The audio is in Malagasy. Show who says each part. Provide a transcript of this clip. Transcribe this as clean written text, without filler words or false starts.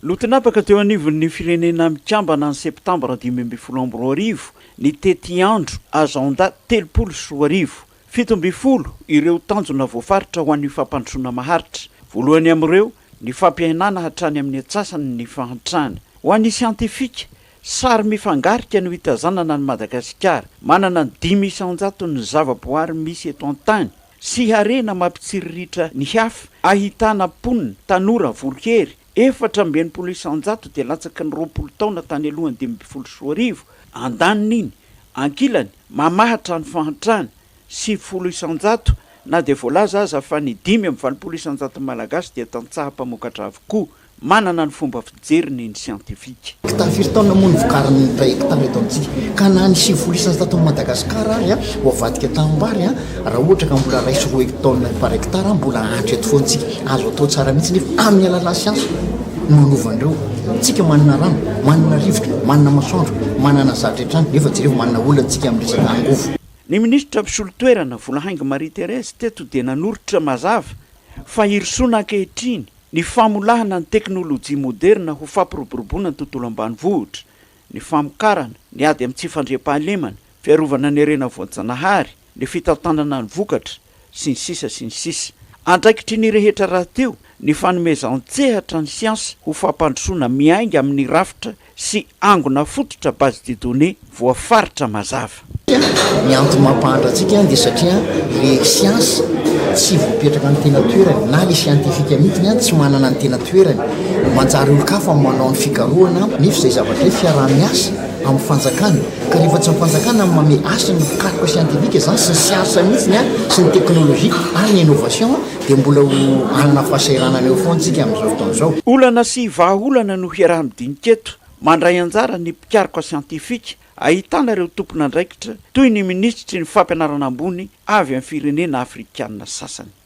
Speaker 1: Notinapaka teo anivon'ny Firenena Mikambana ny septambra 2015 ny tetiandro Agenda 2030. 17 ireo tanjona voafaritra ho an'ny fampandrosoana maharitra. Voalohany amin'ireo ny fampihenana hatrany amin'ny antsasany ny fahantrana. Ho an'ny siantifika, sary mifangarika no hitazanana an'i Madagasikara, manana ny 5% ny zavaboary misy eto an-tany sy harena mampitsiriritra ny hafa, ahitana mponina, tanora, volohery, 64% dia latsaky ny 20 taona tany alohan'ny 2015, andaniny iny, ankilany, mamahatra ny fahantrana, 90%, na dia voalaza aza fa ny 85% Malagasy dia tantsaha mpamokatra avokoa, manana ny fomba fijeriny ny siantifika.
Speaker 2: Hectare firy taonina moa no vokarin'ny iray hectare eto amintsika? Ka na ny 90 isan-jaton'i Madagasikara ary ho avadika tanimbary, raha ohatra ka mbola raiso roa taonina par hectare, mbola hahantra eto foana tsika. Azo atao tsara mihitsy nefa amin'ny alalan'ny siansa no hanova an'ireo. Tsika manana rano, manana rivotra, manana masoandro, manana zavatra rehetra any, nefa jereo manana olana tsika amin'ny resaka angovo.
Speaker 1: Ny minisitra mpisolo toerana, Volahaingo Marie Thérèse, teto dia nanoritra mazava fa hirosoana ankehitriny ny famolahana ny teknolojia moderina ho fampiroboroboana ny tontolo ambanivohitra, ny famokarana, ny ady amin'ny tsy fandriampahalemana, fiarovana ny harena voajanahary, ny fitantanana ny vokatra, sy ny sisa sy ny sisa Andraikitry ny rehetra rahateo ny fanomezan-tsehatra ny siansa ho fampandrosoana miainga amin'ny rafitra sy angona fototra base de données voafaritra mazava.
Speaker 2: Ny antony mampahantra antsika dia satria le siansa tsy voapetraka amin'ny tena toerany na le siantifika mihitsiny tsy manana ny tena toerany. Manjary olon-kafa no manao ny fikarohana nefa izay zavatra izay fiaraha-miasa amin'ny fanjakana ka rehefa tsy ny fanjakana no manome asa ny mpikaroka siantifika izany sy ny siansa mihitsiny sy ny teknolojia ary ny innovation dia mbola ho hanana fahasahiranana eo foana isika amin'izao fotoana izao.
Speaker 1: Olana sy vahaolana no hiaraha-midinika eto. Mandray anjara ny mpikaroka siantifika, ahitana ireo tompon'andraikitra toy ny minisitry ny fampianarana ambony avy amin'ny firenena afrikanina sasany.